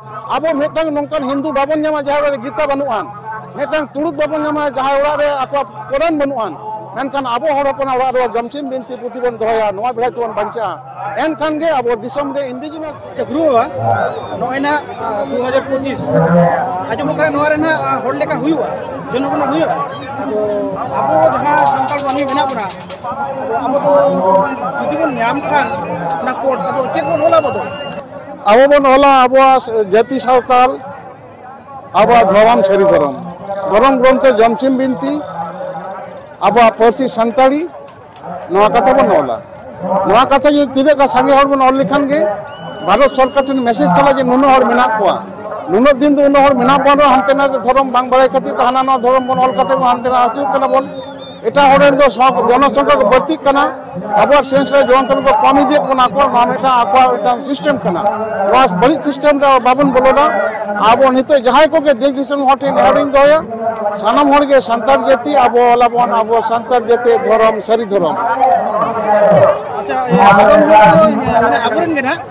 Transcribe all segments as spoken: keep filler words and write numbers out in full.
ᱟᱵᱚ ᱢᱤᱫᱴᱟᱝ ᱱᱚᱝᱠᱟᱱ ᱦᱤᱱᱫᱩ ᱵᱟᱵᱚᱱ ᱧᱟᱢᱟ ᱡᱟᱦᱟᱸᱭ ᱚᱲᱟᱜ ᱨᱮ ᱜᱤᱛᱟ ᱵᱟᱹᱱᱩᱜ ᱟᱱ, ᱢᱤᱫᱴᱟᱝ ᱛᱩᱲᱩᱠ ᱵᱟᱵᱚᱱ ᱧᱟᱢᱟ ᱡᱟᱦᱟᱸᱭ ᱚᱲᱟᱜ ᱨᱮ ᱟᱠᱚᱣᱟᱜ ᱠᱳᱨᱟᱱ ᱵᱟᱹᱱᱩᱜ ᱟᱱ, ᱢᱮᱱᱠᱷᱟᱱ ᱟᱵᱚ ᱦᱚᱲ ᱦᱚᱯᱚᱱᱟᱜ ᱚᱲᱟᱜ ᱨᱮ ᱡᱚᱢᱥᱤᱢ ᱵᱤᱱᱛᱤ ᱯᱩᱛᱷᱤ ᱵᱚᱱ ᱫᱚᱦᱚᱭᱟ, ᱱᱚᱣᱟ ᱵᱮᱲᱟ ᱛᱮᱵᱚᱱ ᱵᱟᱧᱪᱟᱜᱼᱟ᱾ ᱮᱱᱠᱷᱟᱱ ᱜᱮ ᱟᱵᱚ ᱫᱤᱥᱚᱢ ᱨᱮ indigenous ᱟᱪᱪᱷᱟ, ᱜᱩᱨᱩ ᱵᱟᱵᱟ, ᱱᱚᱜᱼᱚᱭ ᱱᱟᱜ, ᱟᱸ, ᱫᱩ ᱦᱟᱡᱟᱨ ᱯᱚᱸᱪᱤᱥ, ᱟᱸᱡᱚᱢᱚᱜ ᱠᱟᱱᱟ ᱱᱚᱣᱟ ᱨᱮ ᱱᱟᱜ, ᱟᱸ, ᱦᱚᱲ ᱞᱮᱠᱟ ᱦᱩᱭᱩᱜᱼᱟ, ᱡᱚᱱᱚᱜᱚᱱᱚ ᱦᱩᱭᱩᱜᱼᱟ᱾ ᱟᱫᱚ ᱟᱵᱚ ᱡᱟᱦᱟᱸ ᱥᱟᱱᱛᱟᱲ ᱢᱟᱹᱱᱢᱤ ᱢᱮᱱᱟᱜ ᱵᱚᱱᱟ, ᱟᱫᱚ ᱟᱵᱚ ᱫᱚ ᱡᱩᱫᱤ ᱵᱚᱱ ᱧᱟᱢ ᱠᱷᱟᱱ ᱚᱱᱟ ᱠᱳᱰ, ᱟᱫᱚ ᱪᱮᱫ ᱵᱚᱱ ᱚᱞᱟ ᱟᱵᱚ ᱫᱚ? ᱟᱵᱚ ᱵᱚᱱ ᱚᱞᱟ ᱟᱵᱚᱣᱟᱜ ᱡᱟᱹᱛᱤ ᱥᱟᱶᱛᱟᱞ, ᱟᱵᱚᱣᱟᱜ ᱫᱷᱚᱨᱚᱢ, ᱥᱟᱹᱨᱤ ᱫᱷᱚᱨᱚᱢ, ᱫᱷᱚᱨᱚᱢ ᱜᱨᱚᱱᱛᱷᱚ ᱡᱚᱢᱥᱤᱢ ᱵᱤᱱᱛᱤ, ᱟᱵᱚᱣᱟᱜ ᱯᱟᱹᱨᱥᱤ ᱥᱟᱱᱛᱟᱲᱤ, ᱱᱚᱣᱟ ᱠᱟᱛᱷᱟ ᱵᱚᱱ ᱚᱞᱟ᱾ ᱱᱚᱣᱟ ᱠᱟᱛᱷᱟ ᱡᱩᱫᱤ ᱛᱤᱱᱟᱹᱜ ᱜᱟᱱ ᱥᱟᱸᱜᱮ ᱦᱚᱲ ᱵᱚᱱ ᱚᱞ ᱞᱮᱠᱷᱟᱱ ᱜᱮ ᱵᱷᱟᱨᱚᱛ ᱥᱚᱨᱠᱟᱨ ᱴᱷᱮᱱ ᱢᱮᱥᱮᱡᱽ ᱪᱟᱞᱟᱜᱼᱟ ᱡᱮ ᱱᱩᱱᱟᱹᱜ ᱦᱚᱲ ᱢᱮᱱᱟᱜ ᱠᱚᱣᱟ᱾ ᱱᱩᱱᱟᱹᱜ ᱫᱤᱱ ᱫᱚ ᱩᱱᱟᱹᱜ ᱦᱚᱲ ᱢᱮᱱᱟᱜ ᱵᱚᱱ ᱨᱮᱦᱚᱸ ᱦᱟᱱᱛᱮ ᱱᱟᱛᱮ ᱫᱷᱚᱨᱚᱢ ᱵᱟᱝ ᱵᱟᱲᱟᱭ ᱠᱷᱟᱹᱛᱤᱨ ᱛᱮ ᱦᱟᱱᱟ ᱱᱚᱣᱟ ᱫᱷᱚᱨᱚᱢ ᱵᱚᱱ ᱚᱞ ᱠᱟᱛᱮ ᱵᱚᱱ ᱦᱟᱱᱛᱮ ᱱᱟᱛᱮ ᱟᱹᱪᱩᱨᱚᱜ ᱠᱟᱱᱟ ᱵᱚᱱ᱾ ᱮᱴᱟᱜ ᱦᱚᱲ ᱨᱮᱱ ᱫᱚ ᱥᱚᱝ-, ᱡᱚᱱᱚᱥᱚᱝᱠᱷᱟ ᱠᱚ ᱵᱟᱹᱲᱛᱤᱜ ᱠᱟᱱᱟ, ᱟᱵᱚᱣᱟᱜ ᱥᱮᱱᱥ ᱨᱮ ᱡᱩᱣᱟᱹᱱ ᱛᱟᱵᱚᱱ ᱠᱚ ᱠᱚᱢ ᱤᱫᱤᱭᱮᱫ ᱵᱚᱱᱟ ᱠᱚ, ᱱᱚᱣᱟ ᱢᱤᱫᱴᱟᱝ ᱟᱠᱚᱣᱟᱜ ᱢᱤᱫᱴᱟᱝ ᱥᱤᱥᱴᱮᱢ ᱠᱟᱱᱟ᱾ ᱱᱚᱣᱟ ᱵᱟᱹᱲᱤᱡ ᱥᱤᱥᱴᱮᱢ ᱨᱮ ᱵᱟᱵᱚᱱ ᱵᱚᱞᱚᱱᱟ᱾ ᱟᱵᱚ ᱱᱤᱛᱚᱜ ᱡᱟᱦᱟᱸᱭ ᱠᱚᱜᱮ ᱫᱮᱥ ᱫᱤᱥᱚᱢ ᱦᱚᱲ ᱴᱷᱮᱱ ᱱᱮᱦᱚᱨᱤᱧ ᱫᱚᱦᱚᱭᱟ, ᱥᱟᱱᱟᱢ ᱦᱚᱲ ᱜᱮ ᱥᱟᱱᱛᱟᱲ ᱡᱟᱹᱛᱤ ᱟᱵᱚ ᱚᱞᱟᱵᱚᱱ, ᱟᱵᱚ ᱥᱟᱱᱛᱟᱲ ᱡᱟᱹᱛᱤ ᱫᱷᱚᱨᱚᱢ, ᱥᱟᱹᱨᱤ ᱫᱷᱚᱨᱚᱢ᱾ ᱟᱪᱪᱷᱟ, ᱮ, ᱟᱫᱚ ᱱᱩᱠᱩ ᱫᱚ, ᱮ, ᱢᱟᱱᱮ ᱟᱵᱚᱨᱮᱱ ᱜᱮ ᱱᱟᱦᱟᱜ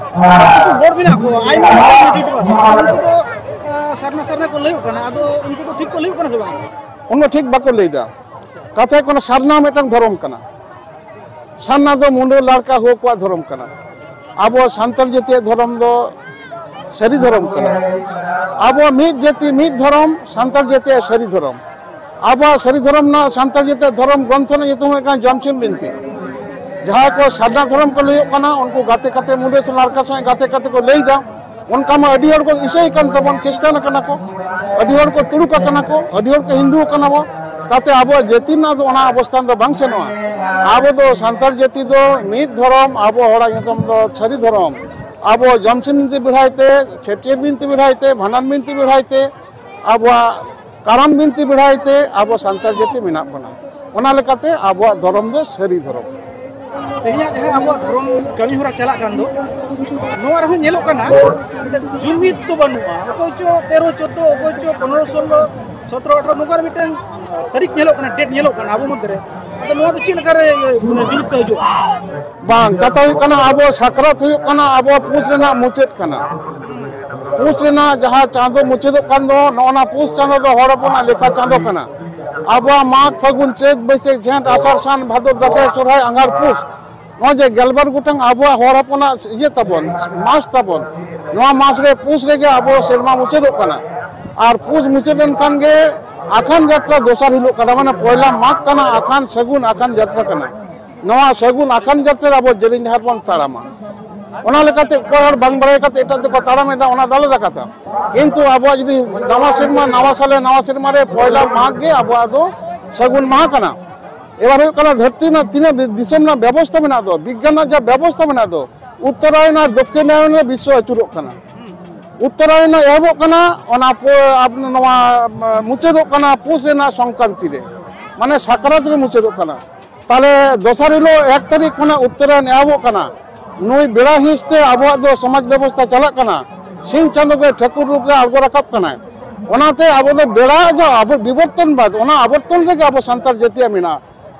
ᱠᱤᱪᱷᱩ ᱦᱚᱲ ᱢᱮᱱᱟᱜ ᱠᱚᱣᱟ, ᱟᱭᱢᱟ ᱦᱚᱲ ᱢᱮᱱᱟᱜ ᱠᱚᱣᱟ, ᱩᱱᱠᱩ ᱫᱚ, ᱮ, ᱥᱟᱨᱱᱟ ᱥᱟᱨᱱᱟ ᱠᱚ ᱞᱟᱹᱭᱚᱜ ᱠᱟᱱᱟ, ᱟᱫᱚ ᱩᱱᱠᱩ ᱫᱚ ᱴᱷᱤᱠ ᱠᱚ ᱞᱟᱹᱭᱚᱜ ᱠᱟᱱᱟ ᱥᱮ ᱵᱟᱝ? ᱩᱱᱠᱩ ᱴᱷᱤᱠ ᱵᱟᱠᱚ ᱞᱟᱹᱭᱫᱟ᱾ ᱠᱟᱛᱷᱟ ᱦᱩᱭᱩᱜ ᱠᱟᱱᱟ, ᱥᱟᱨᱱᱟ ᱢᱤᱫᱴᱟᱝ ᱫᱷᱚᱨᱚᱢ ᱠᱟᱱᱟ᱾ ᱥᱟᱨᱱᱟ ᱫᱚ ᱢᱩᱰᱟᱹ ᱞᱟᱲᱠᱟ ᱦᱩᱭ ᱠᱚᱣᱟᱜ ᱫᱷᱚᱨᱚᱢ ᱠᱟᱱᱟ᱾ ᱟᱵᱚ ᱥᱟᱱᱛᱟᱲ ᱡᱟᱹᱛᱤᱭᱟᱜ ᱫᱷᱚᱨᱚᱢ ᱫᱚ ᱥᱟᱹᱨᱤ ᱫᱷᱚᱨᱚᱢ ᱠᱟᱱᱟ᱾ ᱟᱵᱚ ᱢᱤᱫ ᱡᱟᱹᱛᱤ ᱢᱤᱫ ᱫᱷᱚᱨᱚᱢ, ᱥᱟᱱᱛᱟᱲ ᱡᱟᱹᱛᱤᱭᱟᱜ ᱥᱟᱹᱨᱤ ᱫᱷᱚᱨᱚᱢ᱾ ᱟᱵᱚᱣᱟᱜ ᱥᱟᱹᱨᱤ ᱫᱷᱚᱨᱚᱢ ᱨᱮᱱᱟᱜ, ᱥᱟᱱᱛᱟᱲ ᱡᱟᱹᱛᱤᱭᱟᱜ ᱫᱷᱚᱨᱚᱢ ᱜᱨᱚᱱᱛᱷᱚ ᱨᱮᱱᱟᱜ ᱧᱩᱛᱩᱢ ᱦᱩᱭᱩᱜ ᱠᱟᱱᱟ ᱡᱚᱢᱥᱤᱢ ᱵᱤᱱᱛᱤ᱾ ᱡᱟᱦᱟᱸᱭ ᱠᱚ ᱥᱟᱨᱱᱟ ᱫᱷᱚᱨᱚᱢ ᱠᱚ ᱞᱟᱹᱭᱚᱜ ᱠᱟᱱᱟ, ᱩᱱᱠᱩ ᱜᱟᱛᱮ ᱠᱟᱛᱮ ᱢᱩᱰᱟᱹ ᱥᱮ ᱞᱟᱲᱠᱟ ᱥᱚᱸᱜᱮ ᱜᱟᱛᱮ ᱠᱟᱛᱮ ᱠᱚ ᱞᱟᱹᱭ ᱮᱫᱟ, ᱚᱱᱠᱟ ᱢᱟ ᱟᱹᱰᱤ ᱦᱚᱲ ᱠᱚ ᱤᱥᱟᱹᱭ ᱠᱟᱱ ᱛᱟᱵᱚᱱ, ᱠᱷᱨᱤᱥᱴᱟᱱ ᱟᱠᱟᱱᱟ ᱠᱚ, ᱟᱹᱰᱤ ᱦᱚᱲ ᱠᱚ ᱛᱩᱲᱩᱠ ᱟᱠᱟᱱᱟ ᱠᱚ, ᱟᱹᱰᱤ ᱦᱚᱲ ᱠᱚ ᱦᱤᱱᱫᱩ ᱟᱠᱟᱱᱟ ᱵᱚ᱾ ᱛᱟᱛᱮ ᱟᱵᱚᱣᱟᱜ ᱡᱟᱹᱛᱤ ᱨᱮᱱᱟᱜ ᱫᱚ ᱚᱱᱟ ᱚᱵᱚᱥᱛᱷᱟᱱ ᱫᱚ ᱵᱟᱝ ᱥᱮᱱᱚᱜᱼᱟ᱾ ᱟᱵᱚ ᱫᱚ ᱥᱟᱱᱛᱟᱲ ᱡᱟᱹᱛᱤ ᱫᱚ ᱢᱤᱫ ᱫᱷᱚᱨᱚᱢ, ᱟᱵᱚ ᱦᱚᱲᱟᱜ ᱧᱩᱛᱩᱢ ᱫᱚ ᱥᱟᱹᱨᱤ ᱫᱷᱚᱨᱚᱢ᱾ ᱟᱵᱚ ᱡᱚᱢᱥᱤᱢ ᱵᱤᱱᱛᱤ ᱵᱮᱲᱦᱟᱭ ᱛᱮ, ᱪᱷᱟᱹᱴᱭᱟᱹᱨ ᱵᱤᱱᱛᱤ ᱵᱮᱲᱦᱟᱭ ᱛᱮ, ᱵᱷᱟᱸᱰᱟᱱ ᱵᱤᱱᱛᱤ ᱵᱮᱲᱦᱟᱭ ᱛᱮ, ᱟᱵᱚᱣᱟᱜ ᱠᱟᱨᱟᱢ ᱵᱤᱱᱛᱤ ᱵᱮᱲᱦᱟᱭ ᱛᱮ ᱟᱵᱚ ᱥᱟᱱᱛᱟᱲ ᱡᱟᱹᱛᱤ ᱢᱮᱱᱟᱜ ᱵᱚᱱᱟ᱾ ᱚᱱᱟ ᱞᱮᱠᱟᱛᱮ ᱟᱵᱚᱣᱟᱜ ᱫᱷᱚᱨᱚᱢ ᱫᱚ ᱥᱟᱹᱨᱤ ᱫᱷᱚᱨᱚᱢ᱾ ᱛᱮᱦᱮᱧᱟᱜ ᱡᱟᱦᱟᱸ ᱟᱵᱚᱣᱟᱜ ᱫᱷᱚᱨᱚᱢ ᱠᱟᱹᱢᱤ ᱦᱚᱨᱟ ᱪᱟᱞᱟᱜ ᱠᱟᱱ ᱫᱚ, ᱱᱚᱣᱟ ᱨᱮᱦᱚᱸ ᱧᱮᱞᱚᱜ ᱠᱟᱱᱟ ᱡᱩᱢᱤᱫ ᱫᱚ ᱵᱟᱹᱱᱩᱜᱼᱟ᱾ ᱚᱠᱚᱭ ᱪᱚ ᱛᱮᱨᱚ ᱪᱳᱫᱽᱫᱳ, ᱚᱠᱚᱭ ᱪᱚ ᱯᱚᱱᱨᱚ ᱥᱳᱞᱞᱳ, ᱥᱚᱛᱨᱚ ᱟᱴᱷᱨᱚ, ᱱᱚᱝᱠᱟᱱ ᱢᱤᱫᱴᱟᱝ ᱛᱟᱹᱨᱤᱠᱷ ᱧᱮᱞᱚᱜ ᱠᱟᱱᱟ, ᱰᱮᱴ ᱧᱮᱞᱚᱜ ᱠᱟᱱᱟ ᱟᱵᱚ ᱢᱚᱫᱽᱫᱷᱮ ᱨᱮ᱾ ᱟᱫᱚ ᱱᱚᱣᱟ ᱫᱚ ᱪᱮᱫ ᱞᱮᱠᱟᱨᱮ ᱢᱟᱱᱮ ᱡᱩᱞᱩᱯ ᱛᱮ ᱦᱤᱡᱩᱜᱼᱟ? ᱵᱟᱝ, ᱠᱟᱛᱷᱟ ᱦᱩᱭᱩᱜ ᱠᱟᱱᱟ, ᱟᱵᱚ ᱥᱟᱠᱨᱟᱛ ᱦᱩᱭᱩᱜ ᱠᱟᱱᱟ ᱟᱵᱚ ᱯᱩᱥ ᱨᱮᱱᱟᱜ ᱢᱩᱪᱟᱹᱫ ᱠᱟᱱᱟ᱾ ᱯᱩᱥ ᱨᱮᱱᱟᱜ ᱡᱟᱦᱟᱸ ᱪᱟᱸᱫᱚ ᱢᱩᱪᱟᱹᱫᱚᱜ ᱠᱟᱱ ᱫᱚ, ᱱᱚᱜᱼᱚ ᱱᱟ ᱯᱩᱥ ᱪᱟᱸᱫᱚ ᱫᱚ ᱦᱚᱲ ᱦᱚᱯᱚᱱᱟᱜ ᱞᱮᱠᱷᱟ ᱪᱟᱸᱫᱚ ᱠᱟᱱᱟ᱾ ᱟᱵᱚᱣᱟᱜ ᱢᱟᱜᱽ, ᱯᱷᱟᱹᱜᱩᱱ, ᱪᱟᱹᱛ, ᱵᱟᱹᱭᱥᱟᱹᱠᱷ, ᱡᱷᱮᱸᱴ, ᱟᱥᱟᱲ, ᱥᱟᱱ, ᱵᱷᱟᱫᱚᱨ, ᱫᱟᱸᱥᱟᱭ, ᱥᱚᱨᱦᱟᱭ, ᱟᱸᱜᱷᱟᱲ, ᱯᱩᱥ, ᱱᱚᱜᱼᱚᱭ ᱡᱮ ᱜᱮᱞᱵᱟᱨ ᱜᱚᱴᱟᱝ ᱟᱵᱚᱣᱟᱜ ᱦᱚᱲ ᱦᱚᱯᱚᱱᱟᱜ ᱤᱭᱟᱹ ᱛᱟᱵᱚᱱ, ᱢᱟᱥ ᱛᱟᱵᱚᱱ, ᱱᱚᱣᱟ ᱢᱟᱥ ᱨᱮ ᱯᱩᱥ ᱨᱮᱜᱮ ᱟᱵᱚ ᱥᱮᱨᱢᱟ ᱢᱩᱪᱟᱹᱫᱚᱜ ᱠᱟᱱᱟ᱾ ᱟᱨ ᱯᱩᱥ ᱢᱩᱪᱟᱹᱫ ᱞᱮᱱᱠᱷᱟᱱ ᱜᱮ ᱟᱠᱷᱟᱱ ᱡᱟᱛᱨᱟ ᱫᱚᱥᱟᱨ ᱦᱤᱞᱳᱜ ᱠᱟᱱᱟ, ᱢᱟᱱᱮ ᱯᱚᱭᱞᱟ ᱢᱟᱜᱽ ᱠᱟᱱᱟ, ᱟᱠᱷᱟᱱ ᱥᱟᱹᱜᱩᱱ ᱟᱠᱷᱟᱱ ᱡᱟᱛᱨᱟ ᱠᱟᱱᱟ᱾ ᱱᱚᱣᱟ ᱥᱟᱹᱜᱩᱱ ᱟᱠᱷᱟᱱ ᱡᱟᱛᱨᱟ ᱨᱮ ᱟᱵᱚ ᱡᱮᱞᱮᱧ ᱰᱟᱦᱟᱨ ᱵᱚᱱ ᱛᱟᱲᱟᱢᱟ᱾ ᱚᱱᱟ ᱞᱮᱠᱟᱛᱮ ᱚᱠᱚᱭ ᱦᱚᱲ ᱵᱟᱝ ᱵᱟᱲᱟᱭ ᱠᱟᱛᱮ ᱮᱴᱟᱜ ᱛᱮᱠᱚ ᱛᱟᱲᱟᱢ ᱮᱫᱟ, ᱚᱱᱟ ᱫᱚ ᱟᱞᱟᱫᱟ ᱠᱟᱛᱷᱟ᱾ ᱠᱤᱱᱛᱩ ᱟᱵᱚᱣᱟᱜ ᱡᱩᱫᱤ ᱱᱟᱣᱟ ᱥᱮᱨᱢᱟ, ᱱᱟᱣᱟ ᱥᱟᱞᱮ, ᱱᱟᱣᱟ ᱥᱮᱨᱢᱟ ᱨᱮ ᱯᱚᱭᱞᱟ ᱢᱟᱜᱽ ᱜᱮ ᱟᱵᱚᱣᱟᱜ ᱫᱚ ᱥᱟᱹᱜᱩᱱ ᱢᱟᱦᱟ ᱠᱟᱱᱟ᱾ ᱮᱵᱟᱨ ᱦᱩᱭᱩᱜ ᱠᱟᱱᱟ, ᱫᱷᱟᱹᱨᱛᱤ ᱨᱮᱱᱟᱜ ᱛᱤᱱᱟᱹᱜ ᱵᱤ-, ᱫᱤᱥᱚᱢ ᱨᱮᱱᱟᱜ ᱵᱮᱵᱚᱥᱛᱷᱟ ᱢᱮᱱᱟᱜ ᱫᱚ, ᱵᱤᱜᱽᱜᱟᱱ ᱨᱮᱱᱟᱜ ᱡᱟᱦᱟᱸ ᱵᱮᱵᱚᱥᱛᱷᱟ ᱢᱮᱱᱟᱜ ᱫᱚ, ᱩᱛᱛᱚᱨᱟᱭᱚᱱ ᱟᱨ ᱫᱚᱠᱠᱷᱤᱱᱟᱭᱚᱱ ᱨᱮ ᱵᱤᱥᱥᱚ ᱟᱹᱪᱩᱨᱚᱜ ᱠᱟᱱᱟ᱾ ᱩᱛᱛᱚᱨᱟᱭᱚᱱ ᱨᱮᱱᱟᱜ ᱮᱦᱚᱵᱚᱜ ᱠᱟᱱᱟ ᱚᱱᱟ ᱯᱚ-, ᱟᱵ-, ᱱᱚᱣᱟ, ᱢ-, ᱢᱩᱪᱟᱹᱫᱚᱜ ᱠᱟᱱᱟ ᱯᱩᱥ ᱨᱮᱱᱟᱜ ᱥᱚᱝᱠᱨᱟᱱᱛᱤ ᱨᱮ, ᱢᱟᱱᱮ ᱥᱟᱠᱨᱟᱛ ᱨᱮ ᱢᱩᱪᱟᱹᱫᱚᱜ ᱠᱟᱱᱟ᱾ ᱛᱟᱦᱞᱮ ᱫᱚᱥᱟᱨ ᱦᱤᱞᱳᱜ ᱮᱠ ᱛᱟᱹᱨᱤᱠᱷ ᱠᱷᱚᱱᱟᱜ ᱩᱛᱛᱚᱨᱟᱭᱚᱱ ᱮᱦᱚᱵᱚᱜ ᱠᱟᱱᱟ᱾ ᱱᱩᱭ ᱵᱮᱲᱟ ᱦᱤᱸᱥ ᱛᱮ ᱟᱵᱚᱣᱟᱜ ᱫᱚ ᱥᱚᱢᱟᱡᱽ ᱵᱮᱵᱚᱥᱛᱷᱟ ᱪᱟᱞᱟᱜ ᱠᱟᱱᱟ᱾ ᱥᱤᱧ ᱪᱟᱸᱫᱚ ᱜᱮ ᱴᱷᱟᱹᱠᱩᱨ ᱨᱩᱯ ᱨᱮ ᱟᱬᱜᱚ ᱨᱟᱠᱟᱵ ᱠᱟᱱᱟᱭ᱾ ᱚᱱᱟᱛᱮ ᱟᱵᱚ ᱫᱚ ᱵᱮᱲᱟ ᱡᱟᱦᱟᱸ ᱟᱵᱚ ᱵᱤᱵᱚᱨᱛᱚᱱ ᱵᱟᱫ, ᱚᱱᱟ ᱟᱵᱚᱨᱛᱚᱱ ᱨᱮᱜᱮ ᱟᱵᱚ ᱥᱟᱱᱛᱟᱲ ᱡᱟᱹᱛᱤᱭᱟᱜ ᱢᱮᱱᱟᱜᱼᱟ᱾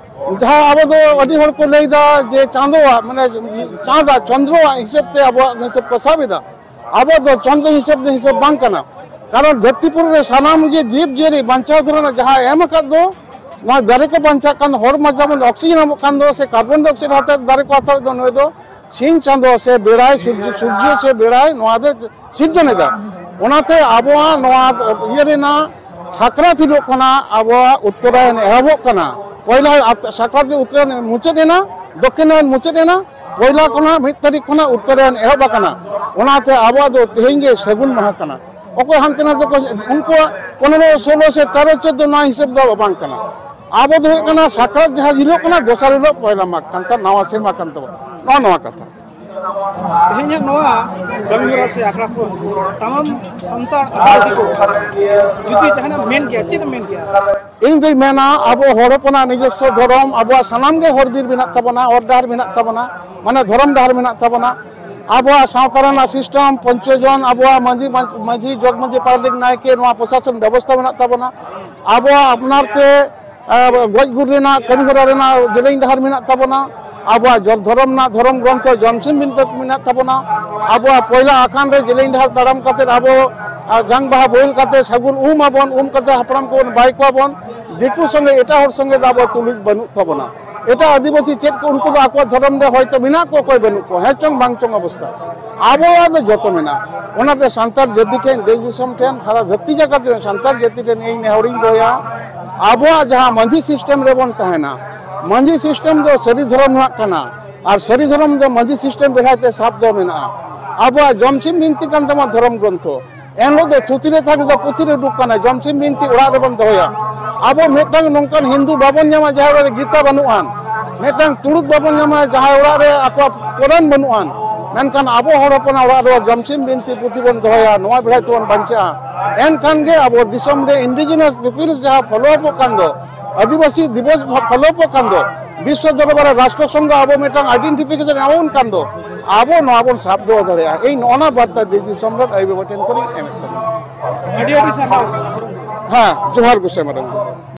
ᱡᱟᱦᱟᱸ ᱟᱵᱚ ᱫᱚ ᱟᱹᱰᱤ ᱦᱚᱲ ᱠᱚ ᱞᱟᱹᱭᱫᱟ ᱡᱮ ᱪᱟᱸᱫᱚᱣᱟᱜ, ᱢᱟᱱᱮ ᱪᱟᱸᱫᱟ, ᱪᱚᱱᱫᱨᱚᱣᱟᱜ ᱦᱤᱥᱟᱹᱵ ᱛᱮ ᱟᱵᱚᱣᱟᱜ ᱦᱤᱥᱟᱹᱵ ᱠᱚ ᱥᱟᱵ ᱮᱫᱟ᱾ ᱟᱵᱚ ᱫᱚ ᱪᱚᱱᱫᱨᱚ ᱦᱤᱥᱟᱹᱵ ᱫᱚ ᱦᱤᱥᱟᱹᱵ ᱵᱟᱝ ᱠᱟᱱᱟ᱾ ᱠᱟᱨᱚᱱ ᱫᱷᱟᱹᱨᱛᱤᱯᱩᱨᱤ ᱨᱮ ᱥᱟᱱᱟᱢ ᱜᱮ ᱡᱤᱵᱽ ᱡᱤᱭᱟᱹᱞᱤ ᱵᱟᱧᱪᱟᱣ ᱫᱷᱚᱨᱚᱱ ᱡᱟᱦᱟᱸ ᱮᱢ ᱟᱠᱟᱫ ᱫᱚ, ᱱᱚᱣᱟ ᱫᱟᱨᱮ ᱠᱚ ᱵᱟᱧᱪᱟᱜ ᱠᱟᱱ ᱫᱚ, ᱦᱚᱲᱢᱚ ᱡᱮᱢᱚᱱ ᱚᱠᱥᱤᱡᱮᱱ ᱧᱟᱢᱚᱜ ᱠᱟᱱ ᱫᱚ, ᱥᱮ ᱠᱟᱨᱵᱚᱱ ᱰᱟᱭ ᱚᱠᱥᱟᱭᱤᱰ ᱦᱟᱛᱟᱣ, ᱫᱟᱨᱮ ᱠᱚ ᱦᱟᱛᱟᱣᱮᱫ ᱫᱚ, ᱱᱩᱭ ᱫᱚ ᱥᱤᱧ ᱪᱟᱸᱫᱚ ᱥᱮ ᱵᱮᱲᱟᱭ ᱥᱩᱨᱡᱚ, ᱥᱩᱨᱡᱚ ᱥᱮ ᱵᱮᱲᱟᱭ ᱱᱚᱣᱟ ᱫᱚ ᱥᱤᱨᱡᱚᱱ ᱮᱫᱟ᱾ ᱚᱱᱟᱛᱮ ᱟᱵᱚᱣᱟᱜ ᱱᱚᱣᱟ ᱤᱭᱟᱹ ᱨᱮᱱᱟᱜ ᱥᱟᱠᱨᱟᱛ ᱦᱤᱞᱳᱜ ᱠᱷᱚᱱᱟᱜ ᱟᱵᱚᱣᱟᱜ ᱩᱛᱛᱚᱨᱟᱭᱚᱱ ᱮᱦᱚᱵᱚᱜ ᱠᱟᱱᱟ᱾ ᱯᱚᱭᱞᱟ ᱟᱛ-, ᱥᱟᱠᱨᱟᱛ ᱨᱮ ᱩᱛᱛᱚᱨᱟᱭᱚᱱ ᱢᱩᱪᱟᱹᱫ ᱮᱱᱟ, ᱫᱚᱠᱠᱷᱤᱱᱟᱭᱚᱱ ᱢᱩᱪᱟᱹᱫ ᱮᱱᱟ, ᱯᱚᱭᱞᱟ ᱠᱷᱚᱱᱟᱜ ᱢᱤᱫ ᱛᱟᱹᱨᱤᱠᱷ ᱠᱷᱚᱱᱟᱜ ᱩᱛᱛᱚᱨᱟᱭᱚᱱ ᱮᱦᱚᱵ ᱟᱠᱟᱱᱟ᱾ ᱚᱱᱟᱛᱮ ᱟᱵᱚᱣᱟᱜ ᱫᱚ ᱛᱮᱦᱮᱧ ᱜᱮ ᱥᱟᱹᱜᱩᱱ ᱢᱟᱦᱟ ᱠᱟᱱᱟ᱾ ᱚᱠᱚᱭ ᱦᱟᱱᱛᱮ ᱱᱟᱛᱮ ᱠᱚ, ᱩᱱᱠᱩᱣᱟᱜ ᱯᱚᱱᱮᱨᱚ, ᱥᱳᱞᱳ ᱥᱮ ᱛᱮᱨᱚ, ᱪᱳᱫᱽᱫᱳ ᱱᱚᱣᱟ ᱦᱤᱥᱟᱹᱵ ᱫᱚ ᱵᱟᱝ ᱠᱟᱱᱟ᱾ ᱟᱵᱚ ᱫᱚ ᱦᱩᱭᱩᱜ ᱠᱟᱱᱟ ᱥᱟᱠᱨᱟᱛ ᱡᱟᱦᱟᱸ ᱦᱤᱞᱳᱜ ᱠᱟᱱᱟ, ᱫᱚᱥᱟᱨ ᱦᱤᱞᱳᱜ ᱯᱚᱭᱞᱟ ᱢᱟᱜᱽ ᱠᱟᱱ ᱛᱟᱵᱚᱱᱟ, ᱱᱟᱣᱟ ᱥᱮᱨᱢᱟ ᱠᱟᱱ ᱛᱟᱵᱚᱱᱟ, ᱱᱚᱜᱼᱚ ᱱᱚᱣᱟ ᱠᱟᱛᱷᱟ᱾ ᱛᱮᱦᱮᱧᱟᱜ ᱱᱚᱣᱟ ᱠᱟᱹᱢᱤ ᱦᱚᱨᱟ ᱥᱮ ᱟᱠᱷᱲᱟ ᱠᱚ ᱛᱟᱢᱟᱢ ᱥᱟᱱᱛᱟᱲ ᱟᱹᱫᱤᱵᱟᱹᱥᱤ ᱠᱚ ᱡᱩᱫᱤ ᱡᱟᱦᱟᱱᱟᱜ ᱢᱮᱱ ᱠᱮᱭᱟ, ᱪᱮᱫ ᱮᱢ ᱢᱮᱱ ᱠᱮᱭᱟ? ᱤᱧ ᱫᱩᱧ ᱢᱮᱱᱟ, ᱟᱵᱚ ᱦᱚᱲ ᱦᱚᱯᱚᱱᱟᱜ ᱱᱤᱡᱚᱥᱥᱚ ᱫᱷᱚᱨᱚᱢ, ᱟᱵᱚᱣᱟᱜ ᱥᱟᱱᱟᱢ ᱜᱮ ᱦᱚᱨ ᱵᱤᱨ ᱢᱮᱱᱟᱜ ᱛᱟᱵᱚᱱᱟ, ᱦᱚᱨ ᱰᱟᱦᱟᱨ ᱢᱮᱱᱟᱜ ᱛᱟᱵᱚᱱᱟ, ᱢᱟᱱᱮ ᱫᱷᱚᱨᱚᱢ ᱰᱟᱦᱟᱨ ᱢᱮᱱᱟᱜ ᱛᱟᱵᱚᱱᱟ᱾ ᱟᱵᱚᱣᱟᱜ ᱥᱟᱶᱛᱟ ᱨᱮᱱᱟᱜ ᱥᱤᱥᱴᱮᱢ, ᱯᱚᱧᱪᱚ ᱡᱚᱱ, ᱟᱵᱚᱣᱟᱜ ᱢᱟᱹᱡᱷᱤ, ᱢᱟᱹᱡᱷᱤ, ᱡᱚᱜᱽ ᱢᱟᱹᱡᱷᱤ, ᱯᱟᱨᱟᱱᱤᱠ, ᱱᱟᱭᱠᱮ, ᱱᱚᱣᱟ ᱯᱨᱚᱥᱟᱥᱚᱱ ᱵᱮᱵᱚᱥᱛᱷᱟ ᱢᱮᱱᱟᱜ ᱛᱟᱵᱚᱱᱟ᱾ ᱟᱵᱚᱣᱟᱜ ᱟᱯᱱᱟᱨ ᱛᱮ ᱟᱨ ᱜᱚᱡ ᱜᱩᱨ ᱨᱮᱱᱟᱜ ᱠᱟᱹᱢᱤ ᱦᱚᱨᱟ ᱨᱮᱱᱟᱜ ᱡᱮᱞᱮᱧ ᱰᱟᱦᱟᱨ ᱢᱮᱱᱟᱜ ᱛᱟᱵᱚᱱᱟ᱾ ᱟᱵᱚᱣᱟᱜ ᱡᱚ-, ᱫᱷᱚᱨᱚᱢ ᱨᱮᱱᱟᱜ ᱫᱷᱚᱨᱚᱢ ᱜᱨᱚᱱᱛᱷᱚ ᱡᱚᱢᱥᱤᱢ ᱵᱤᱱᱛᱤ ᱢᱮᱱᱟᱜ ᱛᱟᱵᱚᱱᱟ᱾ ᱟᱵᱚᱣᱟᱜ ᱯᱚᱭᱞᱟ ᱟᱠᱷᱟᱱ ᱨᱮ ᱡᱮᱞᱮᱧ ᱰᱟᱦᱟᱨ ᱛᱟᱲᱟᱢ ᱠᱟᱛᱮ ᱟᱵᱚ, ᱟᱨ, ᱡᱟᱝ ᱵᱟᱦᱟ ᱵᱳᱦᱮᱞ ᱠᱟᱛᱮ ᱥᱟᱹᱜᱩᱱ ᱩᱢ ᱟᱵᱚᱱ, ᱩᱢ ᱠᱟᱛᱮ ᱦᱟᱯᱲᱟᱢ ᱠᱚᱵᱚᱱ ᱵᱟᱭ ᱠᱚᱣᱟ ᱵᱚᱱ᱾ ᱫᱤᱠᱩ ᱥᱚᱸᱜᱮ, ᱮᱴᱟᱜ ᱦᱚᱲ ᱥᱚᱸᱜᱮ ᱫᱚ ᱟᱵᱚ ᱛᱩᱞᱩᱡ ᱵᱟᱹᱱᱩᱜ ᱛᱟᱵᱚᱱᱟ᱾ ᱮᱴᱟᱜ ᱟᱹᱫᱤᱵᱟᱹᱥᱤ ᱪᱮᱫ ᱠᱚ, ᱩᱱᱠᱩ ᱫᱚ ᱟᱠᱚᱣᱟᱜ ᱫᱷᱚᱨᱚᱢ ᱨᱮ ᱦᱚᱭᱛᱳ ᱢᱮᱱᱟᱜ ᱠᱚ, ᱚᱠᱚᱭ ᱵᱟᱹᱱᱩᱜ ᱠᱚᱣᱟ, ᱦᱮᱸ ᱪᱚᱝ ᱵᱟᱝ ᱪᱚᱝ ᱚᱵᱚᱥᱛᱟ᱾ ᱟᱵᱚᱣᱟᱜ ᱫᱚ ᱡᱚᱛᱚ ᱢᱮᱱᱟᱜᱼᱟ᱾ ᱚᱱᱟᱛᱮ ᱥᱟᱱᱛᱟᱲ ᱡᱟᱹᱛᱤ ᱴᱷᱮᱱ, ᱫᱮᱥ ᱫᱤᱥᱚᱢ ᱴᱷᱮᱱ, ᱥᱟᱨᱟ ᱫᱷᱟᱹᱨᱛᱤ ᱡᱟᱠᱟᱛ ᱨᱮᱱ ᱥᱟᱱᱛᱟᱲ ᱡᱟᱹᱛᱤ ᱴᱷᱮᱱ ᱤᱧ ᱱᱮᱦᱚᱨᱤᱧ ᱫᱚᱦᱚᱭᱟ, ᱟᱵᱚᱣᱟᱜ ᱡᱟᱦᱟᱸ ᱢᱟᱹᱡᱷᱤ ᱥᱤᱥᱴᱮᱢ ᱨᱮᱵᱚᱱ ᱛᱟᱦᱮᱱᱟ, ᱢᱟᱹᱡᱷᱤ ᱥᱤᱥᱴᱮᱢ ᱫᱚ ᱥᱟᱹᱨᱤ ᱫᱷᱚᱨᱚᱢ ᱨᱮᱱᱟᱜ ᱠᱟᱱᱟ, ᱟᱨ ᱥᱟᱹᱨᱤ ᱫᱷᱚᱨᱚᱢ ᱫᱚ ᱢᱟᱹᱡᱷᱤ ᱥᱤᱥᱴᱮᱢ ᱵᱮᱲᱦᱟᱭ ᱛᱮ ᱥᱟᱵ ᱫᱚ ᱢᱮᱱᱟᱜᱼᱟ᱾ ᱟᱵᱚᱣᱟᱜ ᱡᱚᱢᱥᱤᱢ ᱵᱤᱱᱛᱤ ᱠᱟᱱ ᱛᱟᱵᱚᱱᱟ ᱫᱷᱚᱨᱚᱢ ᱜᱨᱚᱱᱛᱷᱚ᱾ ᱮᱱᱦᱤᱞᱳᱜ ᱫᱚ ᱛᱷᱩᱛᱤ ᱨᱮ ᱛᱟᱦᱮᱸ ᱠᱟᱛᱮ ᱯᱩᱛᱷᱤ ᱨᱮ ᱩᱰᱩᱠ ᱠᱟᱱᱟ, ᱡᱚᱢᱥᱤᱢ ᱵᱤᱱᱛᱤ ᱚᱲᱟᱜ ᱨᱮᱵᱚᱱ ᱫᱚᱦᱚᱭᱟ᱾ ᱟᱵᱚ ᱢᱤᱫᱴᱟᱝ ᱱᱚᱝᱠᱟᱱ ᱦᱤᱱᱫᱩ ᱵᱟᱵᱚᱱ ᱧᱟᱢᱟ ᱡᱟᱦᱟᱸ ᱚᱲᱟᱜ ᱨᱮ ᱜᱤᱛᱟ ᱵᱟᱹᱱᱩᱜ ᱟᱱ, ᱢᱤᱫᱴᱟᱝ ᱛᱩᱲᱩᱠ ᱵᱟᱵᱚᱱ ᱧᱟᱢᱟ ᱡᱟᱦᱟᱸᱭ ᱚᱲᱟᱜ ᱨᱮ ᱟᱠᱚᱣᱟᱜ ᱠᱳᱨᱟᱱ ᱵᱟᱹᱱᱩᱜ ᱟᱱ, ᱢᱮᱱᱠᱷᱟᱱ ᱟᱵᱚ ᱦᱚᱲ ᱦᱚᱯᱚᱱᱟᱜ ᱚᱲᱟᱜ ᱨᱮ ᱡᱚᱢᱥᱤᱢ ᱵᱤᱱᱛᱤ ᱯᱩᱛᱷᱤ ᱵᱚᱱ ᱫᱚᱦᱚᱭᱟ, ᱱᱚᱣᱟ ᱵᱮᱲᱦᱟᱭ ᱛᱮᱵᱚᱱ ᱵᱟᱧᱪᱟᱜᱼᱟ᱾ ᱮᱱᱠᱷᱟᱱ ᱜᱮ ᱟᱵᱚ ᱫᱤᱥᱚᱢ ᱨᱮ indigenous peoples ᱡᱟᱦᱟᱸ ᱯᱷᱚᱞᱳ ᱟᱯᱚᱜ ᱠᱟᱱ ᱫᱚ, ᱟᱹᱫᱤᱵᱟᱹᱥᱤ ᱫᱤᱵᱚᱥ ᱯᱷᱚᱞᱳ ᱟᱯᱚᱜ ᱠᱟᱱ ᱫᱚ, ᱵᱤᱥᱥᱚ ᱫᱚᱨᱵᱟᱨ ᱨᱮ ᱨᱟᱥᱴᱨᱚ ᱥᱚᱝᱜᱷᱚ ᱟᱵᱚ ᱢᱤᱫᱴᱟᱝ identification ᱮᱢᱟᱵᱚᱱ ᱠᱟᱱ ᱫᱚ, ᱟᱵᱚ ᱱᱚᱣᱟ ᱵᱚᱱ ᱥᱟᱵ ᱫᱚᱦᱚ ᱫᱟᱲᱮᱭᱟᱜᱼᱟ᱾ ᱤᱧ ᱱᱚᱜᱼᱚ ᱱᱟ ᱵᱟᱨᱛᱟ ᱫᱮᱥ ᱫᱤᱥᱚᱢ ᱨᱮᱱ ᱟᱭᱳ ᱵᱟᱵᱟ ᱴᱷᱮᱱ ᱠᱷᱚᱱᱤᱧ ᱮᱢᱮᱫ ᱛᱟᱵᱚᱱᱟ᱾ ᱟᱹᱰᱤ ᱟᱹᱰᱤ ᱥᱟᱨᱦᱟᱣ᱾ ᱦᱮᱸ, ᱡᱚᱦᱟᱨ ᱜᱚᱸᱥᱟᱭ ᱢᱟᱨᱟᱝ ᱵᱩᱨᱩ᱾